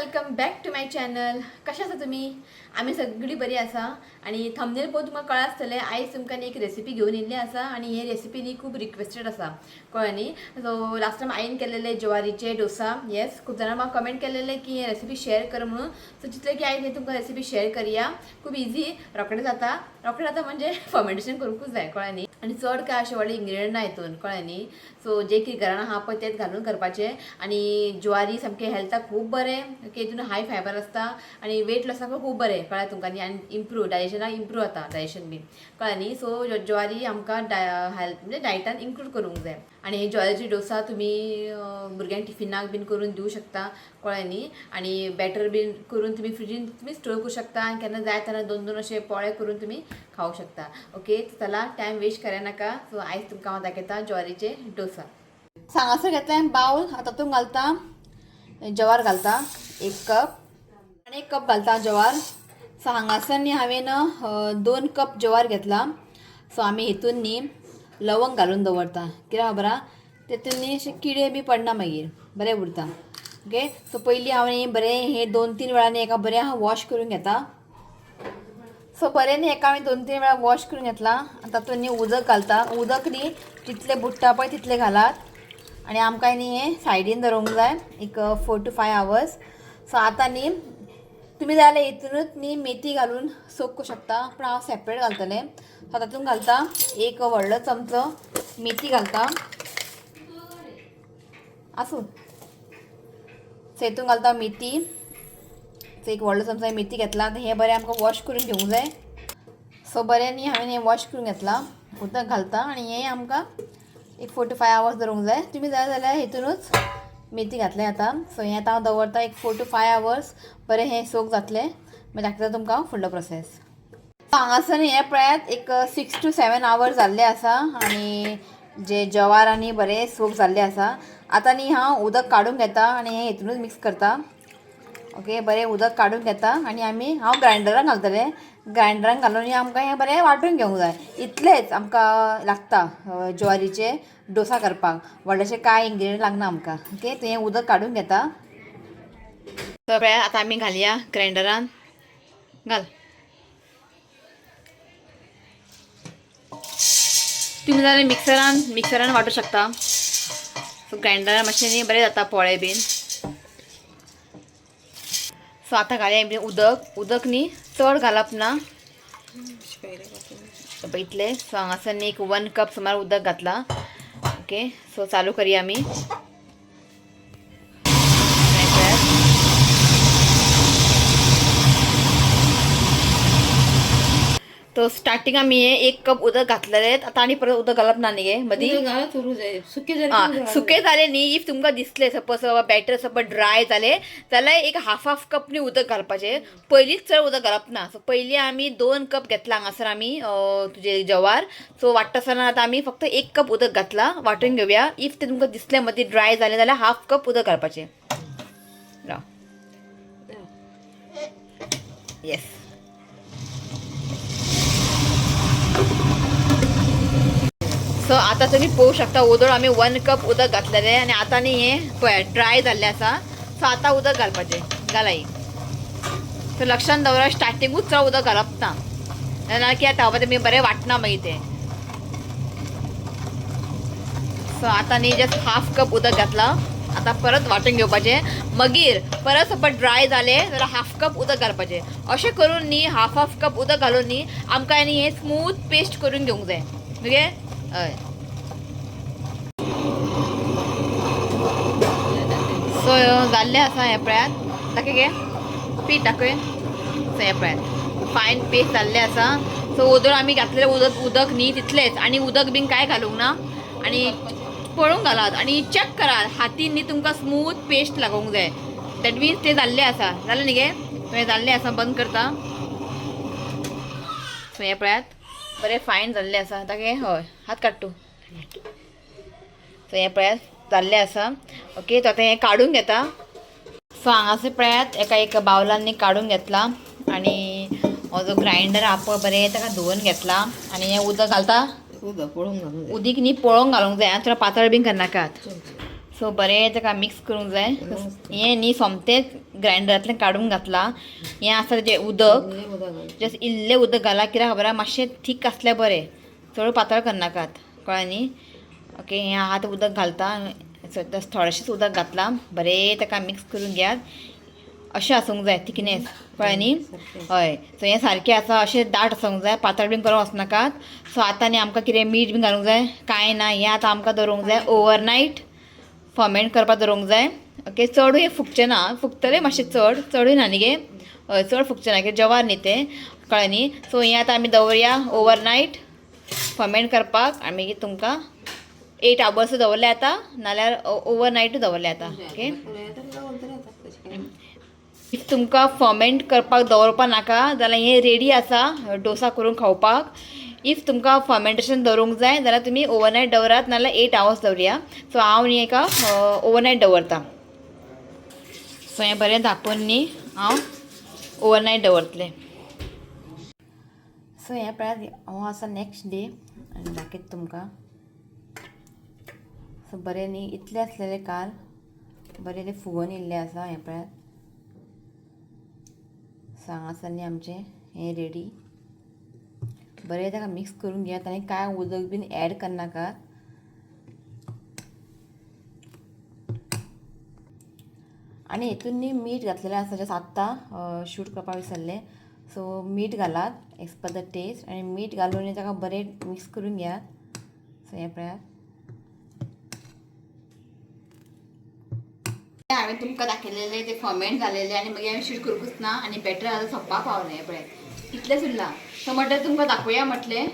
Welcome back to my channel. कशें आसा तुमी? आमी सगळीं बरी आसा. आनी थंबनेल पळोवन तुमकां कळ्ळां आसतलें, आयज तुमकां न्ही एक रेसिपी घेवन येयल्ली आसा आनी हे रेसिपी न्ही खूब रिक्वेस्टेड आसा, कळ्ळें न्ही. सो लास्ट टायम हांवें केलेले ज्वारीचे डोसा, येस, खूब जाणां म्हाका कमेंट केलेले की हे रेसिपी शेअर कर म्हणून. सो चिंतलें की आयज हे तुमकां रेसिपी शेअर करया. खूब इजी, रोखडें जाता. रोखडें जाता म्हणजे फर्मेंटेशन करूंकूच जाय, कळ्ळें न्ही. आनी चड काय अशें व्हडले इंग्रिडियंट ना हितून, कळ्ळें न्ही. सो जे कितें घरान आहा पळय तेच घालून करपाचें. आनी ज्वारी सामकें हेल्थाक खूब बरें, ओके, हितून हाय फायबर आसता आनी वेट लॉसाकूय खूब बरें, कळ्ळें तुमकां न्ही. आनी इम्प्रूव डायजेशनाक इम्प्रूव जाता, डायजेशन बीन, कळ्ळें न्ही. सो ज्वारी आमकां हेल्थ म्हणजे डायटान इन्क्लूड करूंक जाय. आनी हे ज्वारीची डोसा तुमी भुरग्यांक टिफिनाक बीन करून दिवं शकता, कळ्ळें न्ही. आनी बॅटर बीन करून तुमी फ्रिजीन तुमी स्टोर करूं शकता आनी केन्ना जाय तेन्ना दोन दोन अशे पोळे करून तुमी खावंक शकता. ओके, चला टायम वेस्ट करनाका. सो आयज तुमकां हांव दाखयता ज्वारीचे डोसा. हांगासर घेतलें बावल, आतां तातूंत घालता ज्वार, घालता एक कप आनी एक कप घालता ज्वार. सो हांगासर न्ही हांवें 2 कप ज्वार घेतला. सो आमी हितून न्ही लवंग घालून दवरता, कित्याक खबर आहा, तेतून न्ही अशे किडे बी पडना, मागीर बरें उरता. ओके, सो पयलीं हांव न्ही बरें हे 2-3 वेळांनी एका बरें हांव वॉश करून घेता. सो बरें न्ही एका हांवें 2-3 वेळा वॉश करून घेतला. आनी तातूंत न्ही उदक घालता. उदक न्ही जितलें बुडटा पळय तितलें घालात. आनी आमकां न्ही हें सायडीन दवरूंक जाय एक 4 to 5 hours. सो आतां न्ही तुमी जाय जाल्यार हितुनूच न्ही मेथी घालून सोक करूं शकता, पूण हांव सेपरेट घालतलें. सो तातूंत घालता एक व्हडलो चमचो मेथी घालता, आसूं. सो हितून घालता मेथी. सो एक व्हडलो चमचो मेथी घेतला. आतां हें बरें आमकां वॉश करून घेवंक जाय. सो बरें न्ही हांवें हें वॉश करून घेतलां, उदक घालता आनी हें आमकां एक 4 to 5 hours दवरूंक जाय. तुमी जाय जाल्यार हितुनूच मेथी घातलें आतां. सो हें आतां हांव दवरता एक 4 to 5 hours, बरें हें सोक जातलें. मागीर दाखयता तुमकां फुडलो प्रोसेस. हांगासर हें पळयात, एक 6 to 7 hours जाल्ले आसा आनी जे ज्वार आनी बरें सोक जाल्ले आसा. आतां न्ही हांव उदक काडून घेता आनी हें हितुनूच मिक्स करता. ओके, बरें उदक काडून घेता आनी आमी हांव ग्रायंडरान घालतलें. ग्रायंडरान घालून आमकां हें बरें वांटून घेवंक जाय. इतलेंच आमकां लागता ज्वारीचे डोसा करपाक, व्हडलेशें कांय इंग्रिडियंट लागना आमकां. ओके, तें हें उदक काडून घेता. सगळें आतां आमी घालया ग्रायंडरान. घाल तुमी जाल्यार मिक्सरान वांटू शकता. सो ग्रायंडरान मातशें न्ही बरें जाता पोळे बीन. सो आतां घालया उदक. उदक न्ही चड घालप ना, इतलें. सो हांगासर न्ही एक 1 कप सुमार उदक घातलां. ओके, सो चालू करया आमी. तो स्टार्टिंग आमी हे 1 कप उदक घातलेलें, आतां आनी परत उदक घालप ना न्ही गे मदीं. सुके जाले न्ही, if तुमकां दिसलें सपोज बॅटर सपोज ड्राय जालें जाल्यार एक हाफ कप न्ही उदक घालपाचें. पयलींच चड उदक घालप ना. सो पयलीं आमी 2 कप घेतला हांगासर आमी तुजे ज्वार. सो वांट्टा आसतना आतां आमी फक्त 1 कप उदक घातलां, वांटून घेवया. If तें तुमकां दिसलें मदीं ड्राय जालें जाल्यार हाफ कप उदक घालपाचें. राव, येस. सो आतां तुमी पळोवंक शकता उदक आमी 1 कप उदक घातलेलें आनी आतां न्ही हें पळय ड्राय जाल्लें आसा. सो आतां उदक घालपाचें, घालाय. सो लक्षान दवरा, स्टार्टिंगूच चड उदक घालप ना, नाजाल्यार कितें जाता तुमी बरें वांटना मागीर तें. सो आतां न्ही जस्ट हाफ कप उदक घातलां, आतां परत वांटून घेवपाचें. मागीर परत सपोज ड्राय जालें जाल्यार हाफ कप उदक घालपाचें. अशें करून न्ही हाफ हाफ कप उदक घालून न्ही आमकां न्ही हें स्मूथ पेस्ट करून घेवंक जाय. ओके, हय. सो जाल्लें आसा हें पळयात, दाखय गे पीठ दाखय. सो हें पळयात फायन पेस्ट जाल्लें आसा. सो उदक आमी घातलेलें उदक न्ही तितलेंच, आनी उदक बीन कांय घालूंक ना. आनी पळोवंक घालात आनी चॅक करात हातीन न्ही तुमकां स्मूथ पेस्ट लागोवंक जाय. That means तें जाल्लें आसा. जालें न्ही गे, हें जाल्लें आसा, बंद करता. सो हें पळयात बरें फायन जाल्लें आसा. ताके हय हात काडटू. सो हें पळयात जाल्लें आसा. ओके, तो आतां हें काडून घेता. सो हांगासर पळयात एका एक बावलान न्ही काडून घेतला आनी हो जो ग्रायंडर आहा पळय बरें ताका धुवन घेतला आनी हें उदक घालता. उदीक न्ही पळोवंक घालूंक जाय, चड पातळ बीन करनाकात. सो बरें ताका मिक्स करूंक जाय. हें न्ही सोमतेंच ग्रायंडरांतल्यान काडून घातलां. हें आसा तेजें उदक. जस्ट इल्लें उदक घाला, कित्याक खबर आहा, मातशें थीक आसल्यार बरें, चड पातळ करनाकात, कळ्ळें न्ही. ओके, हें आतां उदक घालता, थोडेशेंच उदक घातलां. बरें ताका मिक्स करून घेयात. अशें आसूंक जाय थिकनेस, कळ्ळें न्ही. हय, सो हें सारकें आसा, अशें दाट आसूंक जाय, पातळ बीन करूंक वचनाकात. सो आतां न्ही आमकां कितें मीठ बीन घालूंक जाय कांय ना. हें आतां आमकां दवरूंक जाय ओवरनायट, फर्मेंट करपाक दवरूंक जाय. ओके, चडूय हें फुगचें ना, फुगतलें मातशें चड, चडूय ना न्ही गे. हय, चड फुगचें ना, कित्याक जवार न्ही तें, कळ्ळें न्ही. सो हें आतां आमी दवरया ओवरनायट फर्मेंट करपाक आनी मागीर तुमकां 8 आवर्स दवरले आतां, नाल्यार ओवरनायटूय दवरले आतां. ओके, if तुमकां फर्मेंट करपाक दवरपा नाका जाल्यार हें रेडी आसा डोसा करून खावपाक. If तुमकां फर्मेंटेशन दवरूंक जाय जाल्यार तुमी ओवरनायट दवरात, नाल्यार 8 आवर्स दवरया. सो हांव न्ही एका ओवरनायट दवरता. सो हें बरें धांपून न्ही हांव ओवरनायट दवरतलें. सो हें पळयात, हो आसा नेक्स्ट डे आनी दाखयता तुमकां. सो बरें न्ही इतलें आसलेलें काल, बरें तें फुगोवन येयल्लें आसा. हें पळयात, सो हांगासर न्ही आमचें हें रेडी. बरें ताका मिक्स करून घेयात आनी कांय उदक बीन एड करनाकात. आनी हितून न्ही मीठ घातलेलें आसा, जस्ट आत्तां शूट करपाक विसरलें. सो मीठ घालात एज पर the test आनी मीठ घालून ताका बरें मिक्स करून घेयात. सो हें पळयात, हांवें तुमकां दाखयलेलें तें फर्मेंट जालेलें आनी मागीर हांवें शूट करूंकच ना आनी बॅटर आतां सोंपपाक पावलें. हें पळय, इतलेंच उरलां. सो म्हटलें तुमकां दाखोवया म्हटलें.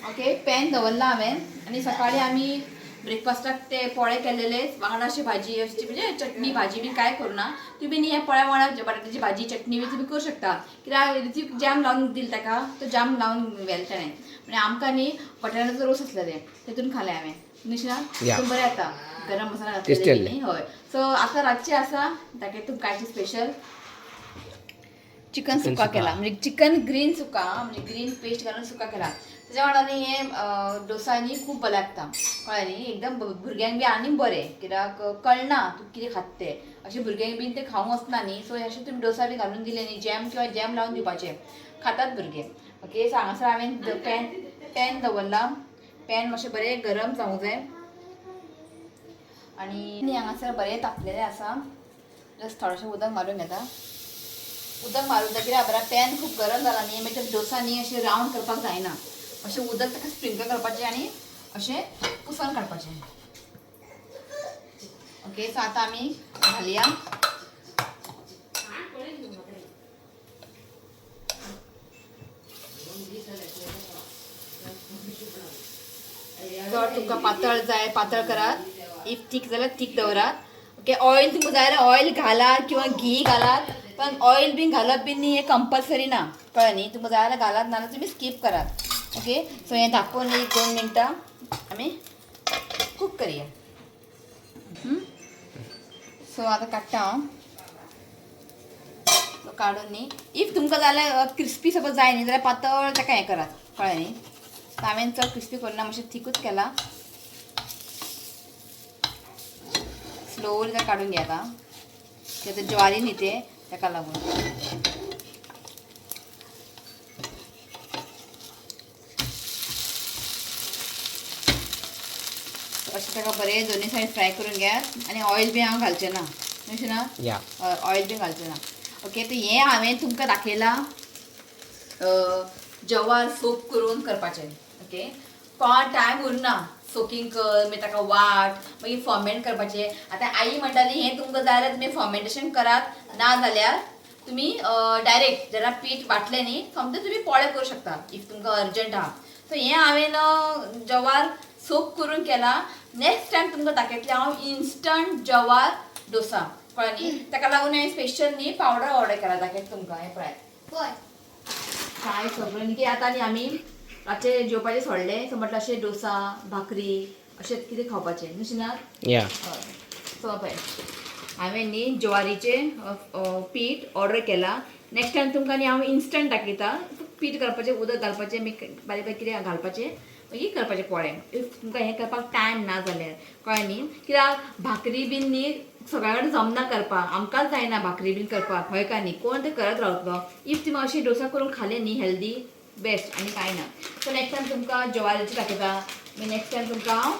ओके, पॅन दवरलां हांवें आनी सकाळीं आमी ब्रेकफास्टाक ते पोळे केलेले, वांगडा अशी भाजी अशी म्हणजे चटणी भाजी बी कांय करुना. तुमी न्ही ह्या पोळ्या वांगडा बटाट्याची भाजी चटणी बी तुमी करूं शकता, कित्याक ऋतीक जाम लावन दिल ताका, तो जाम लावन व्हेल ताणें. म्हणजे आमकां न्ही बटाट्याचो रोस आसलेले तेतून खालें हांवें. निशा बरें जाता, गरम मसाला घातलेले न्ही. हय, सो आतां रातचें आसा दाखयता तुमकां कायचे स्पेशल चिकन सुका केला, म्हणजे चिकन ग्रीन सुका, म्हणजे ग्रीन पेस्ट घालून सुका केला. तेज्या वांगडा न्ही हें डोसा न्ही खूब बरें लागता, कळ्ळें न्ही. एकदम भुरग्यांक बी आनी बरें, कित्याक कळना तूं कितें खाता तें, अशें भुरग्यांक बीन तें खावंक वचना न्ही. सो अशें तुमी डोसा बी घालून दिले न्ही, जॅम किंवा जॅम लावन दिवपाचें, खातात भुरगे. ओके, सो हांगासर हांवें पॅन दवरलां. पॅन मातशें बरें गरम जावंक जाय आनी हांगासर बरें तापलेलें आसा. जस्ट थोडेशें उदक मारून घेता. उदक मारून कित्याक बरें पॅन खूब गरम जाला न्ही, मागीर ते डोसा न्ही अशें रावंड करपाक जायना, अशें उदक ताका स्प्रिंकल करपाचें आनी अशें पुसून काडपाचें. ओके, सो आतां आमी घालया. चड तुमकां पातळ जाय पातळ करात, if थीक जाल्यार थीक दवरात. ओके, ऑयल तुमकां जाय जाल्यार ऑयल घालात किंवा घी घालात, पण ऑयल बीन घालप बीन न्ही हें कंपल्सरी ना, कळ्ळें न्ही. तुमकां जाय जाल्यार घालात, नाजाल्यार तुमी स्कीप करात. ओके, सो हें धांपून 1-2 मिनटां आमी कूक करया. सो आतां काडटा हांव. सो काडून न्ही if तुमकां जाल्यार क्रिस्पी सपोज जाय न्ही जाल्यार पातळ ताका हें करात, कळ्ळें न्ही. सो हांवें चड क्रिस्पी करुना, मातशें थिकूच केलां. स्लोली ताका काडून घेता, कित्याक ज्वारी न्ही तें, ताका लागून. अशें ताका बरें दोनी सायड फ्राय करून घेयात आनी ऑयल बी हांव घालचें ना, अशें ना, ऑयल बी घालचें ना. ओके, तर हें हांवें तुमकां दाखयलां जवार सोक करून करपाचें. ओके, कोणा टायम उरना सोकिंग कर, मागीर ताका वाट, मागीर फर्मेंट करपाचें. आतां आई म्हणटाली हें तुमकां जाय जाल्यार तुमी फर्मेंटेशन करात, ना जाल्यार तुमी डायरेक्ट जेन्ना पीठ वांटलें न्ही सोमतें तुमी पोळे करूं शकता if तुमकां अर्जंट आहा. सो हें हांवें जवार सोक करून केला. नेक्स्ट टायम तुमकां दाखयतलें हांव इन्स्टंट जवार डोसा, कळ्ळें न्ही. ताका लागून हांवें स्पेशल न्ही पावडर ऑर्डर केला, दाखयता तुमकां. हें पळयात, काय सगळें न्ही की आतां न्ही आमी रातचें जेवपाचें सोडलें. सो म्हटल्यार अशें डोसा भाकरी अशें कितें खावपाचें न्ही ना. सो पळय हांवें न्ही ज्वारीचें पीठ ऑर्डर केलां. नेक्स्ट टायम तुमकां न्ही हांव इन्स्टंट दाखयता. पीठ घालपाचें, उदक घालपाचें, मागीर बारीक बारीक कितें घालपाचें, मागीर करपाचें पोळे. If तुमकां हें करपाक टायम ना जाल्यार, कळ्ळें न्ही? कित्याक भाकरी बीन न्ही सगळ्या कडेन जमना करपाक, आमकांच जायना भाकरी बीन करपाक, हय काय न्ही? कोण ते करत रावतलो? If तुमी अशी डोसा करून खाले न्ही हेल्दी बेस्ट आनी कांय ना. सो नेक्स्ट टायम तुमकां ज्वारीची दाखयता, मागीर नेक्स्ट टायम तुमकां हांव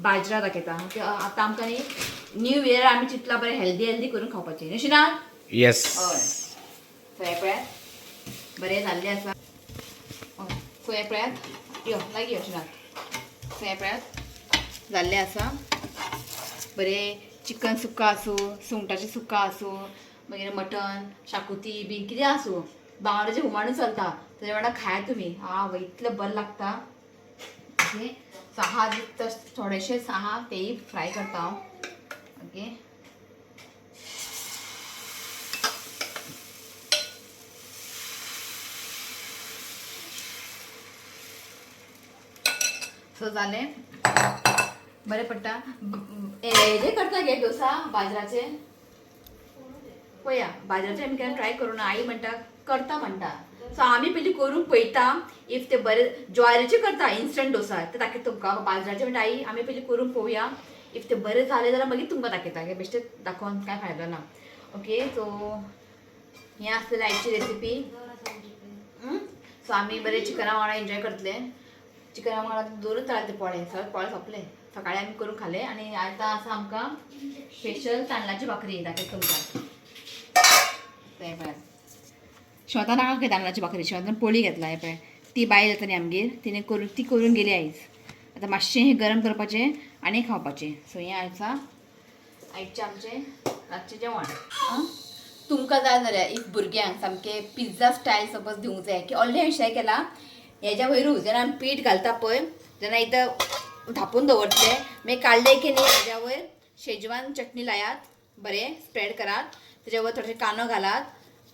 बाजरा दाखयता. आतां आमकां न्ही न्यू इयर आमी चिंतला बरें हेल्दी हेल्दी करून खावपाचें, अशें ना? येस. हय. सो हें पळयात बरें जाल्लें आसा. हय, सो हें पळयात, यो लागीं यो शिनात. सो हें पळयात जाल्लें आसा बरें. चिकन सुक्का आसूं, सुंगटाचें सुक्का आसूं, मागीर मटन शाकुती बी कितें आसूं, बांगड्याचें हुमणूच चलता, तेजे वांगडा खायात तुमी. आवय इतलें बरें लागता. ओके, सो आहा थोडेशेच आहा तेय फ्राय करता हांव. ओके, सो जालें, बरें पडटा. हेजे करता गे डोसा बाजराचे, पळया बाजराचे आमी केन्ना ट्राय करूं ना. आई म्हणटा करता म्हणटा, सो आमी पयलीं करून पळयता. If ते बरे ज्वारीचे करता इन्स्टंट डोसा ते दाखयता तुमकां. बाजराचे म्हणटा आई आमी पयलीं करून पळोवया, if ते बरे जाले जाल्यार मागीर तुमकां दाखयता, बेश्टे दाखोवन कांय फायदो ना. ओके, सो हें आसलें आयची रेसिपी. सो आमी बरें चिकना वांगडा एन्जॉय करतले. चिकना वांगडा दोनूच जाले ते पोळे, सगळे पोळे सोंपले. सकाळी आमी करून खाले आनी आतां आसा आमकां स्पेशल तांदळाची भाकरी दाखयता तुमकां. तें पळयात, शेवता नाका खंय तांदळाची भाकरी, शेवतान पोळी घेतला. हें पळय, ती बायल येता न्ही आमगेर, तिणें करून ती करून गेली आयज. आतां मातशें हें गरम करपाचें आनी खावपाचें. सो हें आयचा आयचें आमचें रातचें जेवण. आं, तुमकां जाय जाल्यार if भुरग्यांक सामकें पिझ्झा स्टायल सपोज दिवंक जाय की ऑलरेडी हांवें शेअर केला हेज्या वयरूच, जेन्ना आमी पीठ घालता पळय तेन्ना एकदां धांपून दवरतले, मागीर काडलें की न्ही हेज्या वयर शेजवान चटणी लायात, बरें स्प्रेड करात, तेज्या वयर थोडेशें कांदो घालात,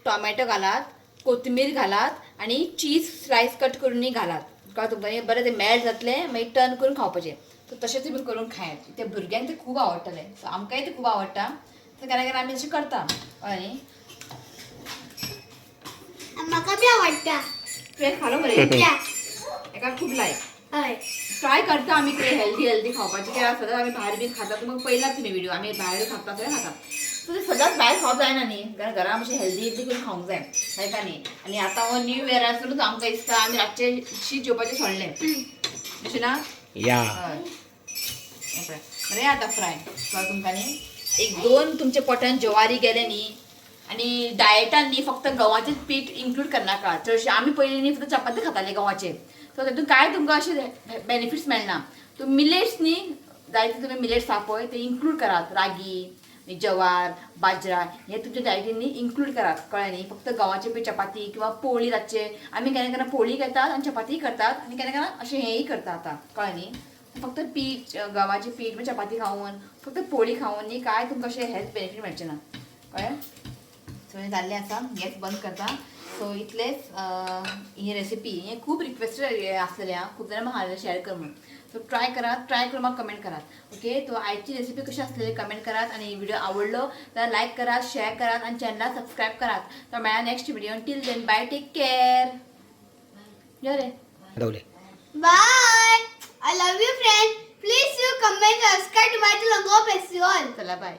टोमॅटो घालात, कोथमीर घालात आनी चीज स्लायस कट करून घालात. कळ्ळें तुमकां? हें बरें तें मेल्ट जातलें, मागीर टर्न करून खावपाचें. सो तशें तुमी करून खायात, ते भुरग्यांक तें खूब आवडटलें. सो आमकांय तें खूब आवडटा. सो केन्ना केन्ना आमी तशें करता, कळ्ळें न्ही? म्हाका बी आवडटा. तुवें खालो मरे? एका खूब लायक. हय. ट्राय करता आमी कितें हेल्दी हेल्दी खावपाचें, कित्याक सदांच आमी भायर बीन खाता. तुमकां पयला तुमी व्हिडिओ, आमी भायर खाता, सगळें खाता. सो ते सदांच भायर खावप जायना न्ही, कारण घरा मातशें हेल्दी हेल्दी करून खावंक जाय, हय का न्ही? आनी आतां हो न्यू इयर आसुनूच आमकां दिसता आमी रातचें शीत जेवपाचें सोडलें, अशें ना? या. हय, हें पळय बरें आतां फ्राय. कळ्ळें तुमकां न्ही? एक दोन तुमच्या पोटान ज्वारी गेले न्ही. आनी डायटान न्ही फक्त गंवाचें पीठ इन्क्लूड करनाका. चडशें आमी पयलीं न्ही फक्त चपाती खाताले गंवाचे, सो तातूंत कांय तुमकां अशें बेनिफिट्स मेळना. तुमी मिलेट्स न्ही जायते, तुमी मिलेट्स आहा पळय ते इन्क्लूड करात, रागी, ज्वार, बाजरा हे तुमच्या डायटीन न्ही इन्क्लूड करात, कळ्ळें न्ही? फक्त गंवाचें पीठ चपाती किंवा पोळी रातचे, आमी केन्ना केन्ना पोळी घेतात आनी चपाती करतात आनी केन्ना केन्ना अशें हेंय करता आतां, कळ्ळें न्ही? फक्त पीठ गव्हाचें पीठ म्हणजे चपाती खावन फक्त पोळी खावन न्ही काय तुमकां अशें हेल्थ बेनिफीट मेळचें ना, कळ्ळें? सो हें जाल्लें आसा, गॅस बंद करता. सो इतलेंच ही रेसिपी, हें खूब रिक्वेस्टेड आसलेलें आं, खूब जाणां म्हाका शेअर कर म्हणून. सो ट्राय करात, ट्राय करून म्हाका कमेंट करात. ओके, सो आयची रेसिपी कशी आसलेली कमेंट करात आनी व्हिडिओ आवडलो जाल्यार लायक करात, शेअर करात आनी चॅनलाक सबस्क्रायब करात. तर मेळा next video, till then bye, take care. यो रे. दवले. Bye. I love you friend. Please you comment, subscribe to my channel. God bless you all. चला बाय.